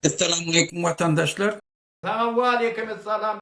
Essalamualeýkum watandaşlar. Saňa waleýkimessalam.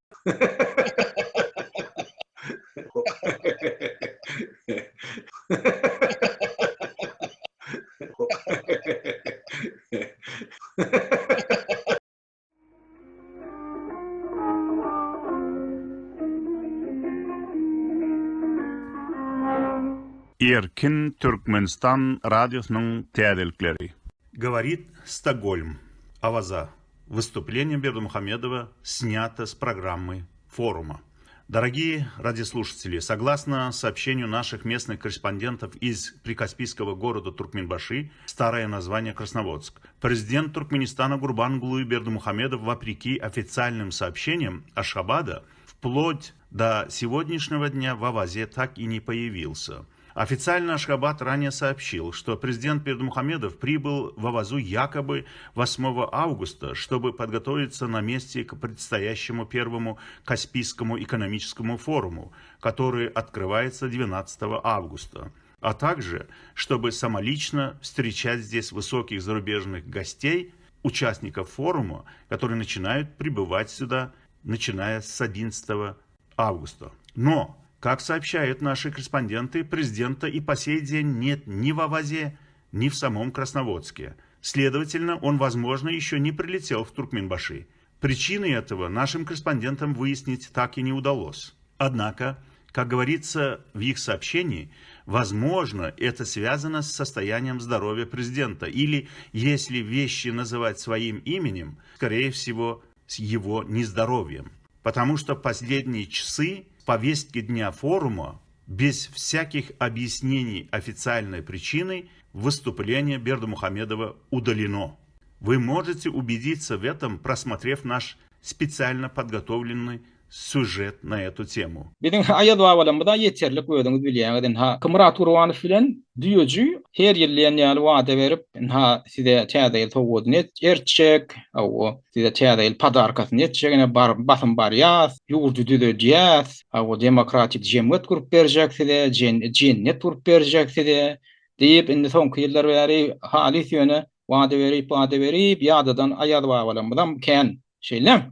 Erkin Türkmenistan radiosynyň täzelikleri. Govorit Stokgolm. Awaza. Выступление Бердымухамедова снято с программы форума. Дорогие радиослушатели, согласно сообщению наших местных корреспондентов из прикаспийского города Туркменбаши, старое название Красноводск, президент Туркменистана Гурбангулы Бердымухамедов, вопреки официальным сообщениям Ашхабада, вплоть до сегодняшнего дня в Авазе так и не появился – Официально Ашхабад ранее сообщил, что президент Бердымухамедов прибыл в Авазу якобы 8 августа, чтобы подготовиться на месте к предстоящему первому Каспийскому экономическому форуму, который открывается 12 августа, а также, чтобы самолично встречать здесь высоких зарубежных гостей, участников форума, которые начинают прибывать сюда, начиная с 11 августа. Но как сообщают наши корреспонденты, президента и по сей день нет ни в Авазе, ни в самом Красноводске. Следовательно, он, возможно, еще не прилетел в Туркменбаши. Причины этого нашим корреспондентам выяснить так и не удалось. Однако, как говорится в их сообщении, возможно, это связано с состоянием здоровья президента или, если вещи называть своим именем, скорее всего, с его нездоровьем. Потому что последние часы повестки дня форума без всяких объяснений официальной причины выступление Бердымухамедова удалено. Вы можете убедиться в этом, просмотрев наш специально подготовленный сюжет на эту тему. Biziň Aýaz babalarymyza ýeterlik özüňiz bilýäňiz ynha Myrat Gurbanow bilen Düýeji her ýyl diýen ýaly wada berip ynha size täze ýyl sowgadyny ertjek hawa size täze ýyl podarkasyny etjek ine basym barýas ýurdy düzedýäs Hawa, demokratik jemgyýet gurup berjek size, jennet gurup berjek size diýip, indi soňky ýyllar bäri halys ýöne wada berip, wada berip, ýadadan Aýaz babalarymyzam kän. Şeýle.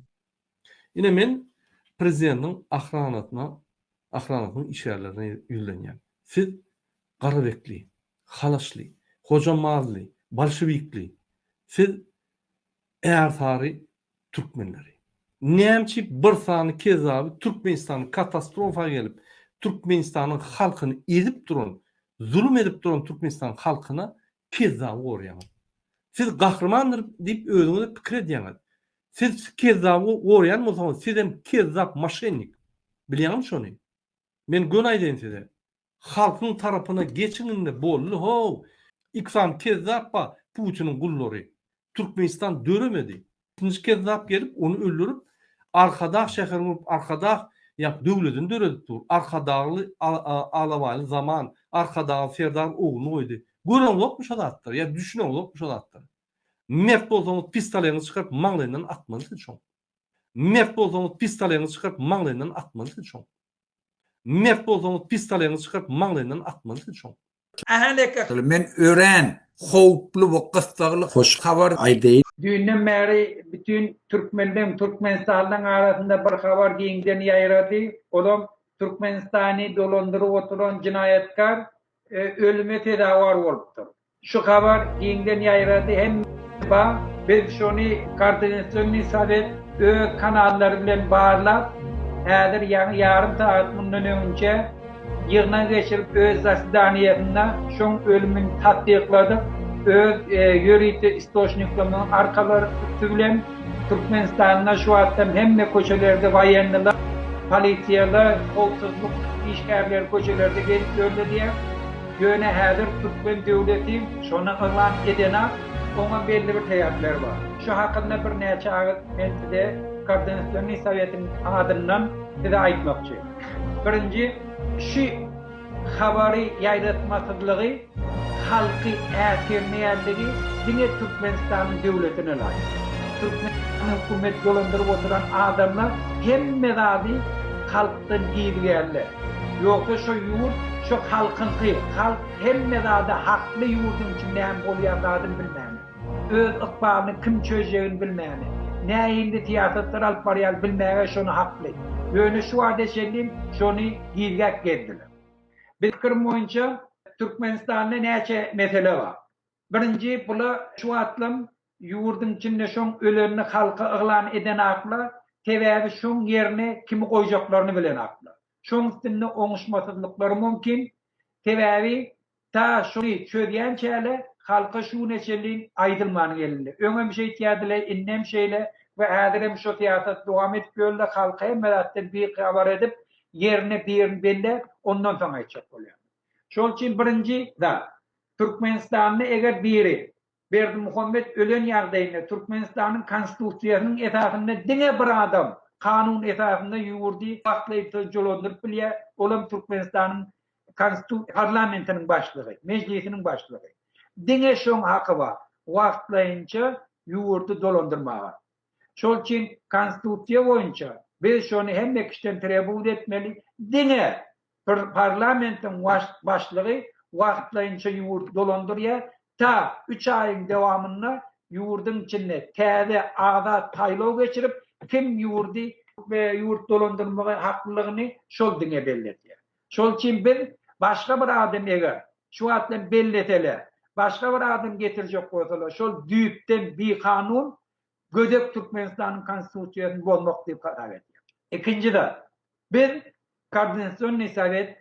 Ine men prezidentiň ahranasyna, ahranasynyň işgärlerine ýüzlenýän. Siz Garabekli, Halaçly, Hojambazly, Bolşewikli, siz Ärsary türkmenleri. Nämçi bir sany kezzaby Türkmenistany katastrofa gelip Türkmenistanyň halkyny ezip duran zulum edip duran Türkmenistanyň halkyna kezzaby gorýaňyz. Siz gahrymandyr diýip özüňize pikir edýäňiz. Siz kezzaby gorýan bolsaňyz sizem kezzap moşennik. Bilýäňizmi şony? Men göni aýdaýyn size. Halkyň tarapyna geçiň indi boldy how ik sany kezzap bar Putiniň gullary Türkmenistan döremedi ikinji kezzap gelip ony öldürip Arkadag şäherini gurup Arkadag ýa döwledini döredip dur Arkadagly Alabaýly zaman Arkadagly Serdar ogluny goýdy göreňzokmy şo zatlary ýa düşüneňzokmy şo zatlary mert bolsaňyz pistoleňizi çykaryp maňlaýyndan atmaly siz şoň mert bolsaňyz pistoleňizi çykaryp maňlaýyndan atmaly siz şoň. Mert bolsaňyz pistoleňizi çykaryp maňlaýyndan atmaly siz şoň. Men örän howply we gyssagly hoş habar aýdaýyn. Düýnden bäri bütin türkmenleň, türkmenistanlyň arasynda bir habar giňden ýaýrady. Olam Türkmenistany dolandyryp oturan jenaýatkar ölüme sezawar bolupdyr. Şu habar giňden ýaýrady hem ba biz şony Koordinasionnyý sowet öz kanallary bilen barlap, häzir ýaňy ýarym sagat mundan öňünçä ýygnak geçirip öz zasedaniýasynda şoň ölümini tassykladyk, öz ýörite istoçniklerimiziň arkalary üsti bilen Türkmenistanda şu wagtam hemme köçelerde waýennylar, polisiýalar, howpsuzlyk işgärleri köçelerde gezip ýörler diýýär. Ýöne häzir türkmen döwleti şony yglan edenak, oňa belli bir sebäpler bar. Şu hakynda birnäçe agyz men size Koordinasionnyý sowetiň adyndan size aýtmakçy. Birinji, şu habary ýaýratmasyzlygy halky äsgermeýänligi diňe Türkmenistanyň döwletine laýyk. Türkmenistany hökümet dolandyryp oturan adamlar hemme zady halkdan gizlärler. Ýogsa şo ýurt şo halkyňky, halk hemme zada hakly ýurduň içinde hem bolýan zadyny bilmäne. Öz ykbalyny kim çözjegini bilmäne, nähili syýasatlar alyp barýar bilmäge şony hakly. Ýöne şu wagta çenli şony gizläp gezdiler. Biz pikirim boýunça Türkmenistanda näçe mesele bar. Birinji bula şu wagtlam ýurduň içinde şoň ölenini halka yglan edenakla, sebäbi şoň ýerine kimi goýjaklaryny bilenakla. Şoň üstünde oňuşmasyzlyklary mümkin. Sebäbi ta şony çözýänçäle halka şu güne çenli aýdylman gelindi. Öňem şeýtýärdiler, indem şeýle we häzirem şo syýasat dowam edip ýörler, halky hemme zatdan bihabar edip, ýerine birini belläp, ondan soň aýtjak bolýarlar. Şol üçin birinji zat, Türkmenistanda eger biri Berdimuhamet ölen ýagdaýynda Türkmenistanyň Konstitusiýasynyň esasynda diňe bir adam kanun esasynda ýurdy wagtlaýynça dolandyryp bilýär, olam Türkmenistanyň Konstitu parlamentiniň başlygy, mejlisiniň başlygy. Diňe şoň haky bar wagtlaýynça ýurdy dolandyrmaga. Şol üçin Konstitusiýa boýunça biz şony hemme kişiden trebowat etmeli, diňe Parlamentiň başlygy wagtlaýynça ýurdy dolandyrýar, ta üç aýyň dowamynda ýurduň içinde täze azat saýlaw geçirip, kim ýurdy we ýurt dolandyrmagy haklylygyny şol diňe belledýär. Şol üçin biz başga bir adam eger şu wagtdan belleseler, başga bir adam getirjek bolsalar, şol düýpden bikanun, gödek Türkmenistanyň Konstitusiýasyny bozmak diýip hasap edýär. Ikinji zat, biz Koordinasionnyý sowet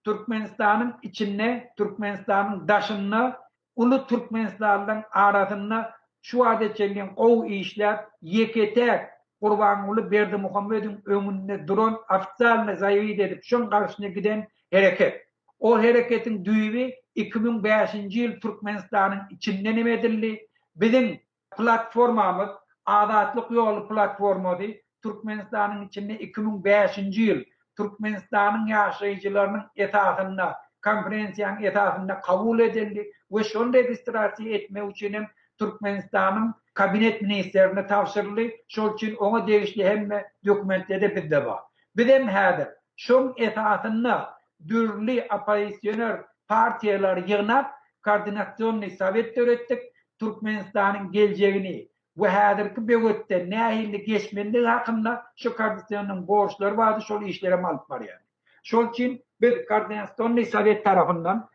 Türkmenistanyň içinde, Türkmenistanyň daşynda uly türkmenistanlylaryň arasynda şu wagta çenli gowy işläp, ýeke-täk Gurbanguly Berdimuhamediň öňünde duran ofitsialnyý zaýawit edip şoň garşyna giden hereket. O hereketiň düýbi 2005-nji ýyl Türkmenistanyň içinden hem edildi. Biziň Platformamyz, Azatlyk ýoly platformasy Türkmenistanyň içinde 2005-nji ýyl Türkmenistanyň ýaşaýjylarynyň esasynda, konferensiýanyň esasynda kabul edildi we şony registrasiýa etmek üçin hem Türkmenistanyň Kabinet ministrine tabşyryldy, şol üçin oňa degişli hemme dokumentler-de bizde bar. Bizem häzir şoň esasynda dürli oppozisioner partiýalary ýygnap, Koordinasionnyý sowet döretdik, Türkmenistanyň geljegini we häzirki böwetden nähili geçmelidigi hakynda şu koordinasionyň borçlary bardy, şol işlerem alyp barýar. Şol üçin biz Koordinasionnyý sowet tarapyndan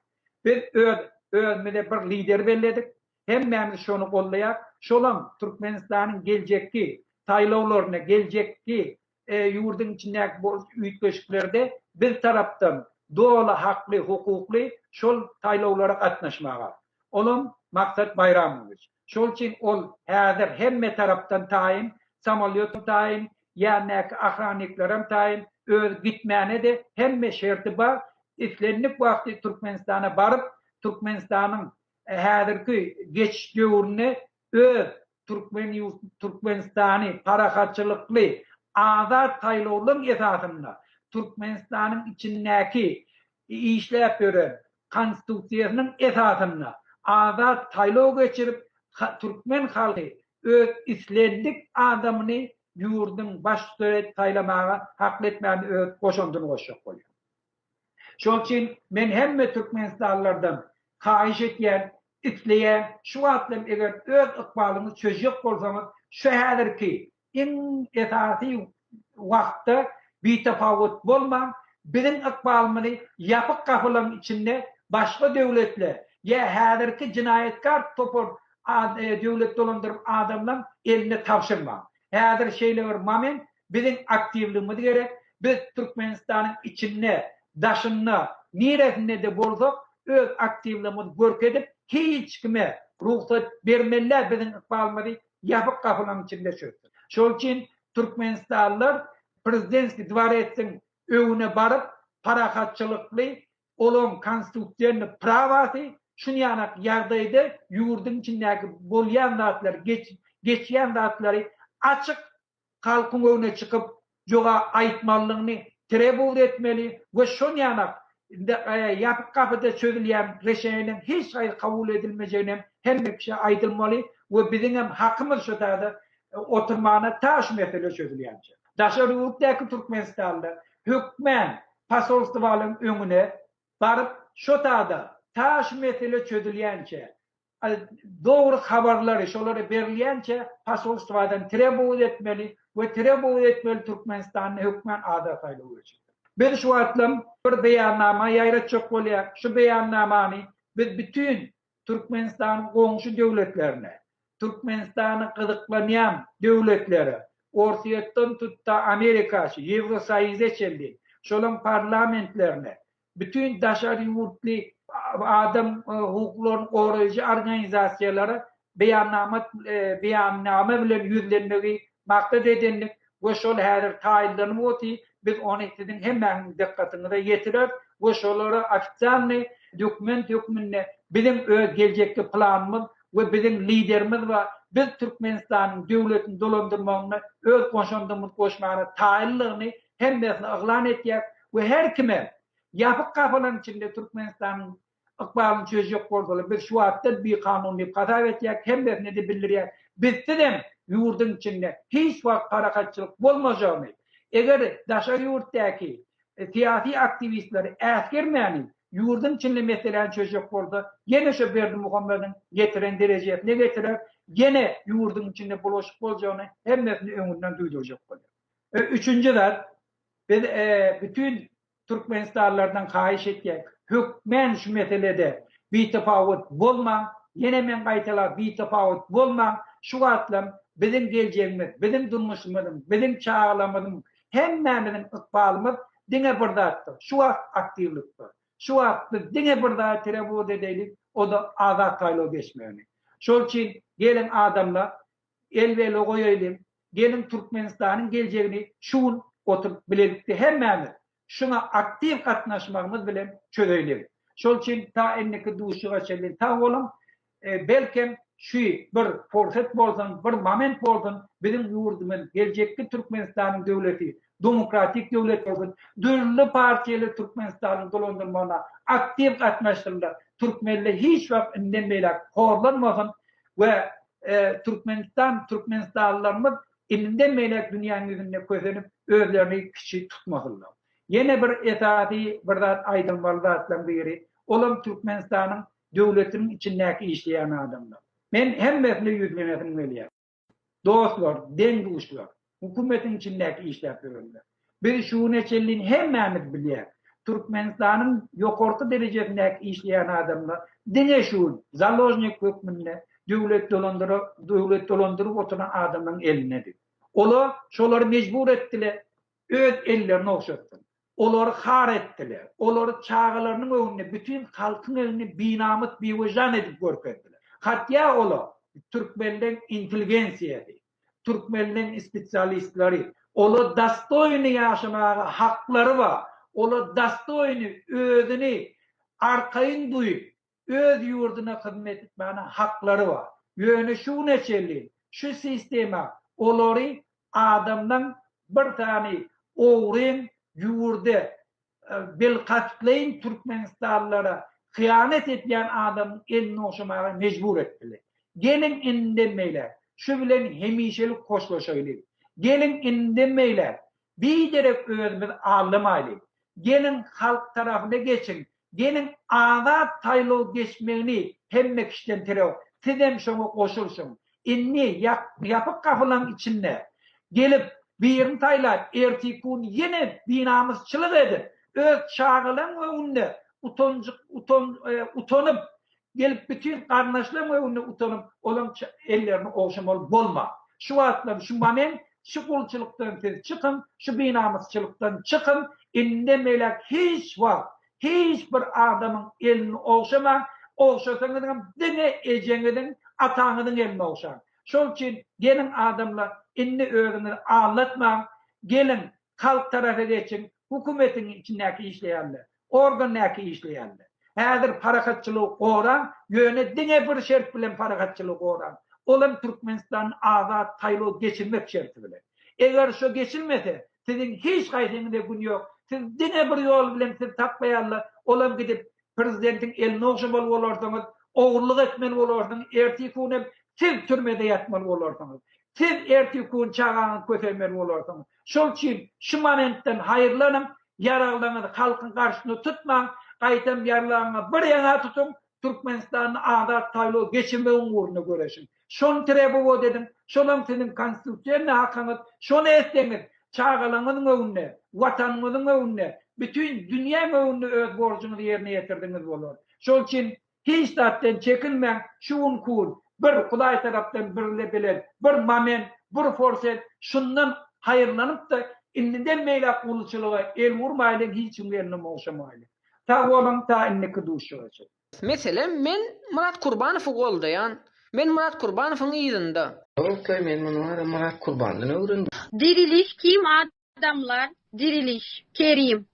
biz öz özümize bir lider belledik, hemmämiz şony goldaýar, şolam Türkmenistanyň geljekki saýlawlarynda, geljekki ýurduň içindäki bolup üýtgeşiklerde biz tarapdan doly hakly, hukukly şol saýlawlara gatnaşmaga. Olam Maksat Baýramowiç. Şol üçin ol häzir hemme tarapdan taýyn, samolýotam taýyn, ýanyndaky ahranniklerem taýyn, özi gitmäne-de hemme şerti bar. Islendik wagty Türkmenistana baryp, Türkmenistanyň häzirki geçiş döwründe öz Türkmen ýurt Türkmenistany parahatçylykly azat saýlawlaryň esasynda Türkmenistanyň içindäki işläp ýören konstitusiýasynyň esasynda azat saýlaw geçirip türkmen halky öz islendik adamyny ýurduň baştutany edip saýlamaga hakly etmäne öz goşandyny goşjak bolýar. Şol üçin men hemme türkmenistanlylardan haýyş etýän, isleýän, şu wagt hem eger öz ykbalyňyzy çözjek bolsaňyz, şu häzirki iň esasy wagtda bitapawut bolmaň, biziň ykbalymyzy ýapyk gapylaryň içinde başga döwletler ýa häzirki jenaýatkar topar döwlet dolandyryp adamlaň eline tabşyrmaň. Häzir şeýle bir moment, biziň aktiwligimiz gerek. Biz Türkmenistanyň içinde, daşynda, niresinde-de bolsak, öz aktiwligimizi görkezip, hiç kime rugsat bermeli däl biziň ykbalymyzy ýapyk gapylaryň içinde çözsün. Şol üçin türkmenistanlylar Prezidentskiý dworetsiň öňüne baryp, parahatçylykly Olaryň konstitusionny prawasy şunýanak ýagdaýda ýurduň içindäki bolýan zatlary, geçýän zatlary açyk halkyň öňüne çykyp jogap aýtmalydygyny trebowat etmeli we şonýanak ýapyk gapyda çözülýän reşeniýeleriň hiç haýsy kabul edilmejegini hem hemme kişä aýdylmaly we biziňem hakymyz şo taýda oturmana ta şu mesele çözülýänçä. Daşary ýurtdaky türkmenistanlylar hökmän posolstwalaryň öňüne baryp şo tada ta şu mesele çözülýänçä. Dogry habarlary şolara berilýänçä posolstwadan trebowat etmeli we trebowat etmeli Türkmenistanda hökmän azat saýlaw geçirsin. Biz şu wagtlam bir beýannama ýaýratjak bolýas. Şu beýannamany biz bütin Türkmenistanyň goňşy döwletlerine, Türkmenistany gyzyklanýan döwletlere, Orsýetden tut-da Amerikaçy, Ýewrosoýuza çenli, şolaň parlamentlerine, bütin daşary ýurtly adam hukuklaryny goraýjy organizasiýalara beýannama beýannama bilen ýüzlenmegi maksat edindik we şol häzir taýynlanyp otyr, biz ony siziň hemmäňiziň dykgatyňyza ýetireris we şolara ofisialnyý dokument hökmünde biziň öz geljekki planymyz we biziň liderimiz bar, biz Türkmenistanyň döwletini dolandyrmagynda öz goşandymyzy goşmaga taýynlygyny hemmesine yglan etýäris we her kime ýapyk gapylaryň içinde Türkmenistanyň ykbalyny çözjek bolsalar biz şu wagtdan bikanun diýip hasap etýäris, hemmesine-de bildirýäris. Bizsizem ýurduň içinde hiç wagt parahatçylyk bolmajagyny, eger daşary ýurtdaky syýasy aktiwistleri äsgermäni ýurduň içinde meseläni çözjek bolsa, ýene şo Berdimuhamedowyň getiren derejesine getirer, ýene ýurduň içinde bulaşyk boljagyny hemmesine öňünden duýdurjak bolýar. Üçünji zat, biz bütin türkmenistanlylardan haýyş etýäs, hökmän şu meselede bitapawut bolmaň, ýene men gaýtalap bitapawut bolmaň, şu wagtlam biziň geljegimiz, biziň durmuşymyzyň, biziň çagalarymyzyň, hemmämiziň ykbalymyz diňe bir zatda, şu wagt aktiwlikde. Şu wagt biz diňe bir zady trebowat edeýlik, o-da azat saýlaw geçmegini. Şol üçin geliň adamlar, El-bele goýaýlyň, geliň Türkmenistanyň geljegini şu gün oturyp bilelikde hemmämiz şuňa aktiw gatnaşmagymyz bilen çözeýliň. Şol üçin ta indiki duşuşyga çenli sag boluň. Belkem şu bir pursat bolsun, bir moment bolsun biziň ýurdumyz geljekki Türkmenistanyň döwleti demokratik döwlet bolsun, dürli partiýaly Türkmenistanyň dolandyrmagyna aktiw gatnaşsynlar, türkmenler hiç wagt inden beýläk horlanmasyn we Türkmenistan, türkmenistanlylarymyz indiden beýläk dünýäniň ýüzünde kösenip, özlerini kiçi tutmasynlar. Ýene bir esasy bir zat aýdylmaly zatlaryň biri, olam Türkmenistanyň döwletiniň içindäki işleýän adamlar. Men hemmesine ýüzlenesim gelýär. Dostlar, deň-duşlar, hökümetiň içindäki işläp ýörenler. Biz şu güne çenli hemmämiz bilýäs, Türkmenistanyň ýokarky derejesindäki işleýän adamlar diňe şu gün založnik hökmünde döwlet dolandyra döwlet dolandyryp oturan adamlaryň elindedi. Olar şolary mejbur etdiler, öz ellerini ogşatsyn. Olary har etdiler. Olary çagalarynyň öňünde, bütin halkyň öňünde binamys, biwyždan edip görkezdiler. Hatýa olar türkmenleň intelligensiýasy, türkmenleň spesialistleri, olar dostoýny ýaşamaga haklary bar. Olar dostoýny özüni arkaýyn duýup, öz ýurduna hyzmat etmäne haklary bar. Ýöne şu güne çenli şu sistema olary adamlaň bir sany ogryň ýurda bilkastlaýyn türkmenistanlylara hyýanat edýän adamyň elini ogşamaga mejbur etdiler. Geliň indiden beýläk şu bilen hemişelik hoşlaşaýlyň. Geliň indiden beýläk biderek özümizi aldamaýlyň. Geliň halk tarapyna geçiň. Geliň azat saýlaw geçmegini hemme kişiden tirew. Sizem şoňa goşulşyň. Indi ýapyk gapylaň içinde gelip birini saýlap ertikun ýene binamysçylyk edip öz çagalaň öňünde utanjyk utan utanyp Gelip bütin garyndaşlaryň öňünde utanyp, olaň ellerini ogşamaly bolma. Şu wagtdan, şu moment şu gulçulykdan siz çykyň, şu binamysçylykdan çykyň, indiden beýläk hiç wagt hiç bir adamyň elini ogşamaň, ogşasaňyzam diňe ejeňiziň, ataňyzyň elini ogşaň. Şol üçin geliň adamlar, indi özüňizi aldatmaň, geliň halk tarapa geçiň, hökümetiň içindäki işleýänler. Organdäki işleýänler. Häzir parahatçylygy goraň, ýöne diňe bir şert bilen parahatçylygy goraň. Olam Türkmenistanda azat saýlaw geçirmek şerti bilen. Eger şo geçilmese, siziň hiç haýsyňyza gün ýok. Siz diňe bir ýol bilen sizi saklaýarlar, olam gidip prezidentiň elini ogşamaly bolarsyňyz, ogurlyk etmeli bolarsyňyz, ertir günem siz türmede ýatmaly bolarsyňyz. Siz ertir gün çagaňyzy kösemeli bolarsyňyz. Şol üçin şu momentden haýyrlanyň, Ýaraglaryňyzy halkyň garşysyna tutmaň, gaýtam ýarlaryňyzy bir ýaňa tutuň, Türkmenistanda azat saýlaw geçirmegiň ugrunda göreşiň. Şony trebowat ediň, şolam siziň konstitusionnyý hakyňyz, şony etseňiz, çagalaryňyzyň öňünde, Watanyňyzyň öňünde, bütin dünýäň öňünde öz borjuňyzy ýerine ýetirdiňiz bolar. Şol üçin hiç zatdan çekinmäň, şu günki gün bir Hudaý tarapdan birle bilen bir moment, bir forset, şundan haýyrlanyp-da indiden beýläk gulçulyga el urmaýlyň, hiç kimiň eline ogşamaýlyň. Sag boluň, ta indiki duşuşyga çenli. Meselem, men Myrat Kurbanowy goldaýan. Men Myrat Kurbanowyň yzynda. Ýok-laý men muny wara Myrat Kurbandan öwrendim. Diriliş kim adamlar diriliş Kerim.